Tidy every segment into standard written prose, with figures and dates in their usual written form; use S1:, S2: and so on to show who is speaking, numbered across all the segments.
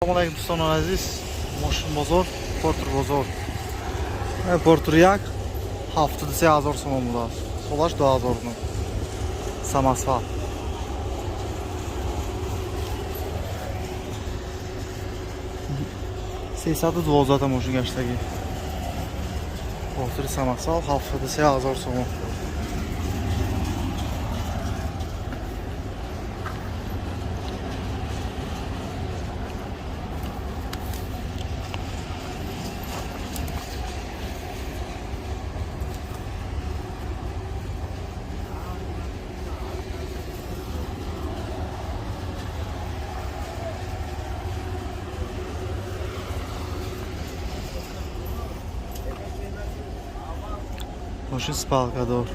S1: Салом алейкум, дӯстони азиз. Мошин бозор, Портер бозор. Портер як 73 000 сомон будааст. Солаш 2009. Самосвал. 312-та мошин гаштагӣ. Портери самосвал 73 000 сомон. Мошин спалкадор.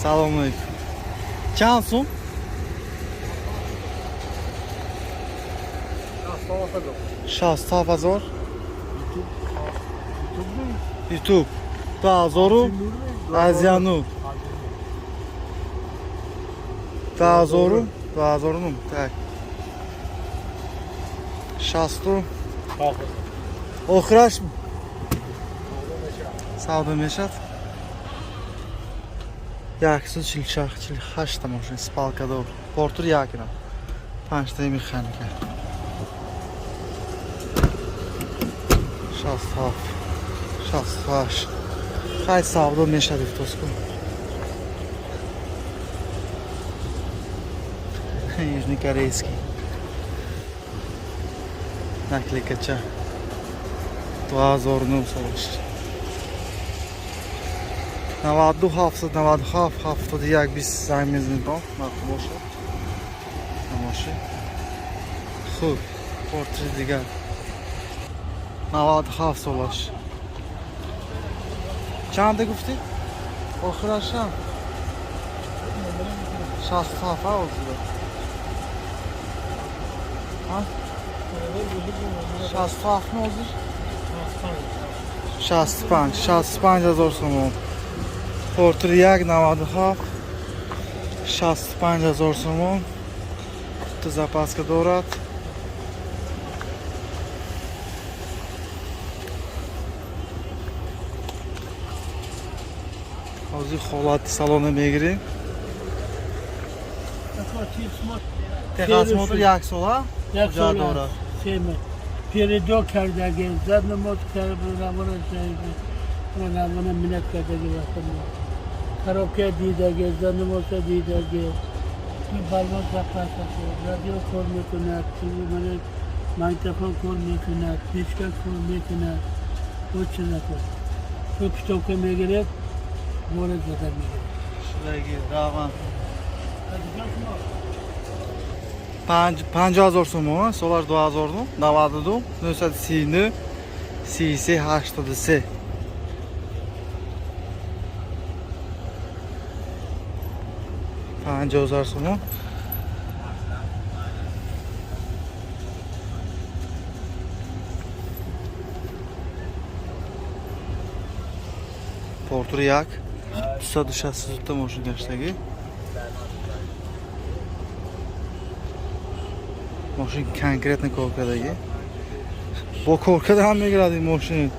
S1: Салом алейкум. Чанд сум? 67 000. Ютуб. 2000 Азияну. 2000 2009. Так. Шасту. Охираш савдо мешад. 146, 48-та мошин спалкадор. Портер якина. Панҷтаи механика. 67, 68. Хай, савдо мешад, ифтоску. Южнокорейский. Наклейкача. 2009 солаш. 92 797 71 20 занг мезанед, нарх бошад. Намоши. Хуб, портри дигар. 97 солаш. Чанде гуфтӣ? Охираша? 67 ҳозира. Ҳа? 67 ҳозир? 65, 65 ҳазор сомон. Портер як 97, 65 ҳазор сомон. Ту запаска дорад. Ҳозир ҳолати салона мегирем. Техосмотр як сола?
S2: Як
S1: Ҳуҷҷат
S2: сола.
S1: Дорад.
S2: Сема. Передок кардаги, заднамоз равона, равона минат кардаги вақтам. Коробка дидаги, заднамоза дидаги. Баллон запас, радио кор мекунад, мана магнитофон кор мекунад, печка кор мекунад. Ҳеч накун. Ту китобка мегиред, ворид зада мегиред.
S1: Шудаги, раван. 50 000 сомон, солаш 2009, 92 939 33 83. 50 000 сомон. Портер як 262 мошин гаштагӣ. Мошин конкретно кор кардагӣ. Бо кор карда ҳам мегирад ин мошин.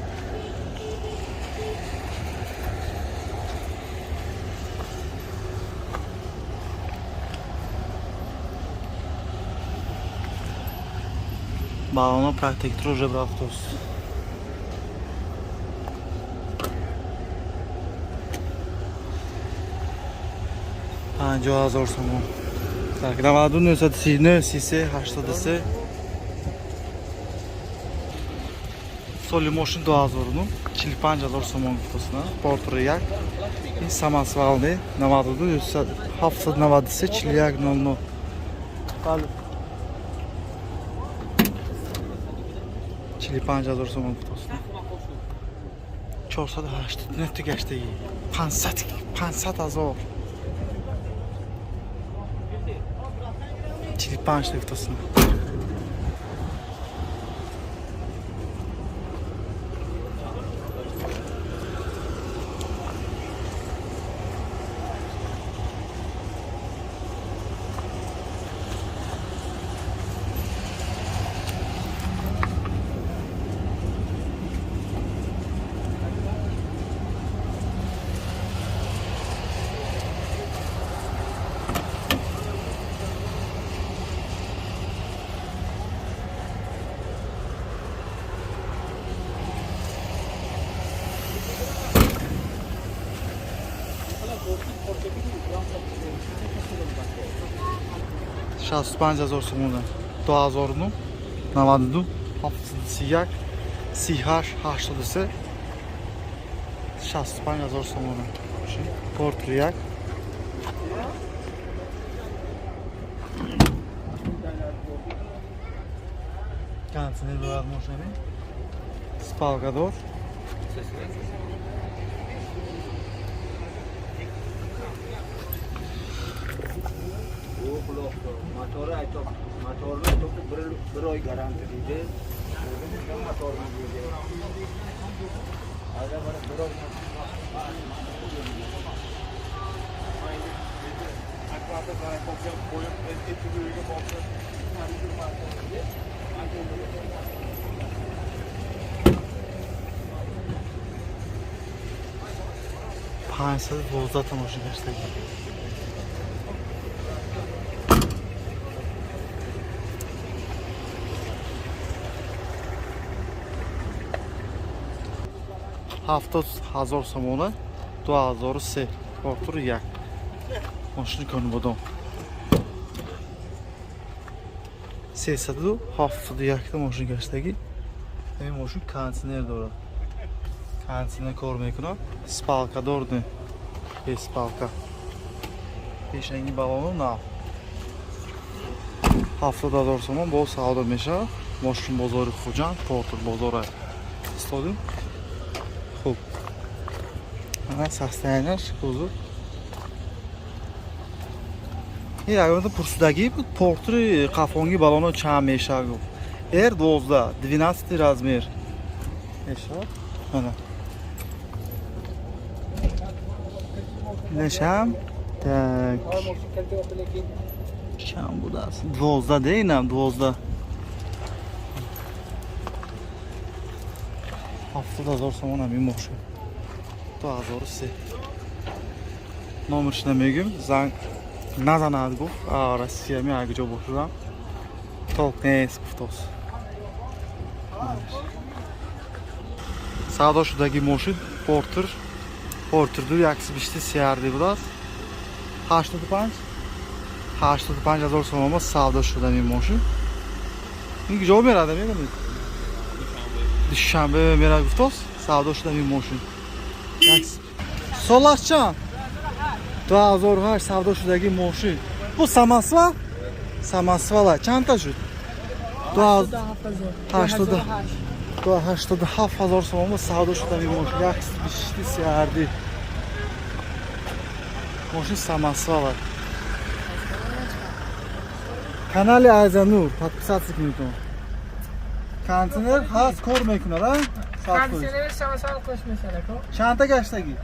S1: Баллоно протектор уже рафтост. 50 000 сомон. Так, 92 939 33 83. Соли мошин 2009, 45 ҳазор сомон гуфтасна. Портер як. Ин самосвални 92 793 41 00. Бале. 45 ҳазор сомон гуфтасна. 489 та гаштагӣ. 500 500 ҳазор. 45 та гуфтасна. 65 ҳазор сомона. 2009, 92, 731, 38, 83, 65 ҳазор сомона. Портер 1. Кондиционер дорад мошини. Спалкадор.
S3: Bir oy garanti deydi. Motorni deydi. Bir oy.
S1: 512 та мошин гаштагӣ. 70 ҳазор сомона, 2003, Портер 1, мошини Конибодом. 371-та мошин гаштагӣ. Ин мошин кондиционер дорад, кондиционер кор мекунад, спалкадор не, без спалка, пешанги балону нав. 70 ҳазор сомон бо савдо мешавад. Мошин бозори Хуҷанд, Портер бозора истодем. Хуб, ана состоянияш, кузов. Ягонта пурсудагӣ буд, Портери қафонги балоно чанд мешавад, гуфт. Р 12, 12 размер мешавад. Ана нешам, так, чанд будааст? 12 де, инам 12. 70 ҳазор сомон ҳамин мошин, 2003. Номерш намегӯм, занг назанад, гуфт. Россия ми ҷо бошудам, толк нест, гуфтос. Савдо шудаги мошин Портер, Портер ду, 120 CRD будааст. 85, 85 ҳазор сомонма савдо шуда ин мошин. Ин ҷо мерада, медонед, Душанбе мерад, гуфтос. Савдо шуда ин мошин. Солаш чанд? 2008 савдо шудаги мошин. Бу самосвал, самосвала чандта шуд? 87 ҳазор сомонма савдо шуда ин мошин. 120 CRD, мошин самосвала. Канали Айзанур подписаться кунедон. Кондиционер ҳаст, кор мекунад, а?
S4: Кондиционер самосвал қош мешавад.
S1: Чандта гаштагӣ?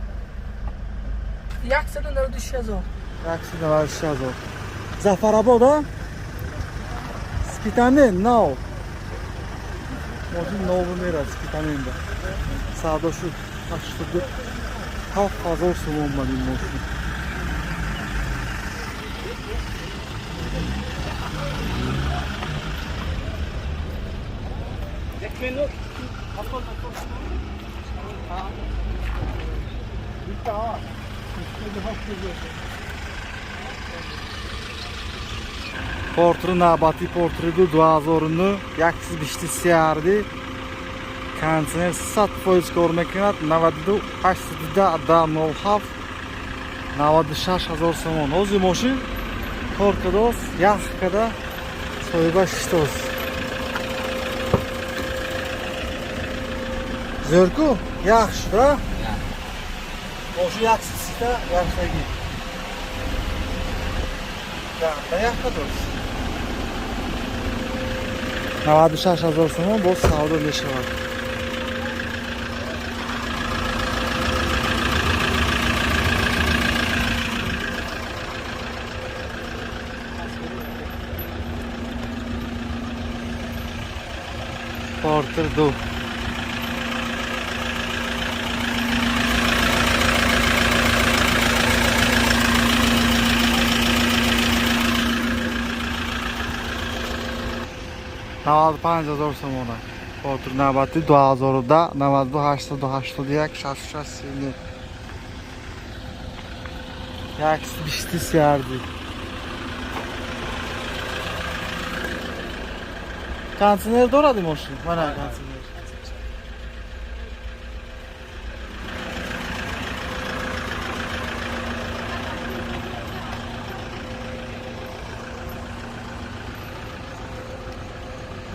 S4: 196 ҳазор.
S1: 196 ҳазор. Зафарабод, а? Спитамен нав. Мошин нову мерад, Спитаменда. Савдо шуд 87 ҳазор сомон ман ин мошин. Портери навбатӣ, Портери ду, 2009, 120 CRD, кондиционер 100% кор мекунад. 92 810 10 07, 96 ҳазор сомон. Ҳозир мошин кор кардааст, ях када, соҳиба шиштааст. Зӯрку, ях шуда мошин, 130-та яхтагӣ ях кардааст. 96 ҳазор сомон боз савдо мешавад. Портер ду. 95 ҳазор сомона. Портер навбатӣ, 2010, 92 881 66 30. 120 CRD. Кондиционер дорад ин мошин? Мана кондиционер.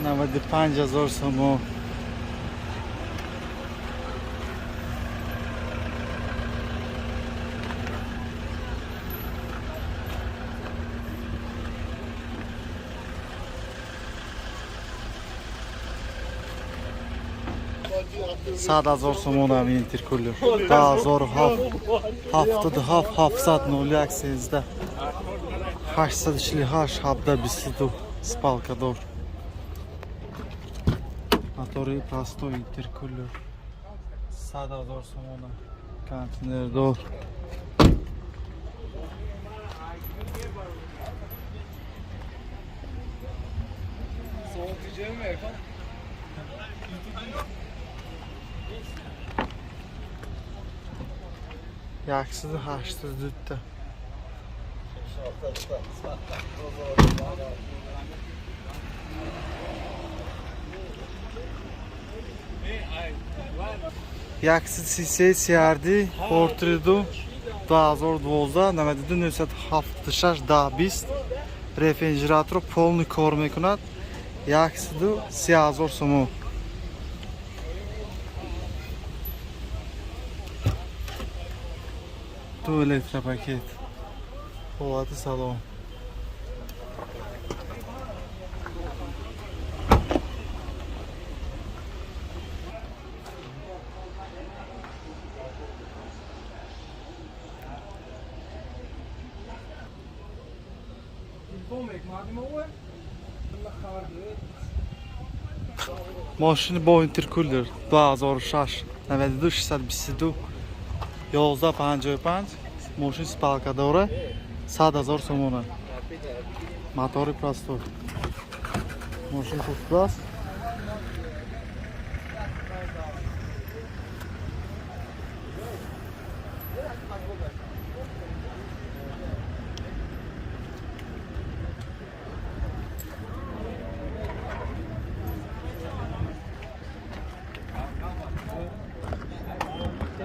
S1: 95 000 сомо. 100 000 сомон ам интеркулер. 2007, 77, 700, 01, 13, 848, 17, 22. Спалкадор. Мотори простой, интеркулер. 100 000 сомона. Контейнердор.
S3: Soğutucuya mı Erkan?
S1: 182-та. 133 CRD Портреду 2012, 92, 976, 10, 20. Рефрижератор полный кор мекунад. 130 000 сомо. Ду электропакет. Ҳолати салом. Мошини бо интеркулер 2006, 92, 622, 11, 55. Мошин спалка дора. 100 000 сомона. Мотори простой. Мошин хуб аст.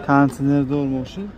S1: Кондиционердор мошин.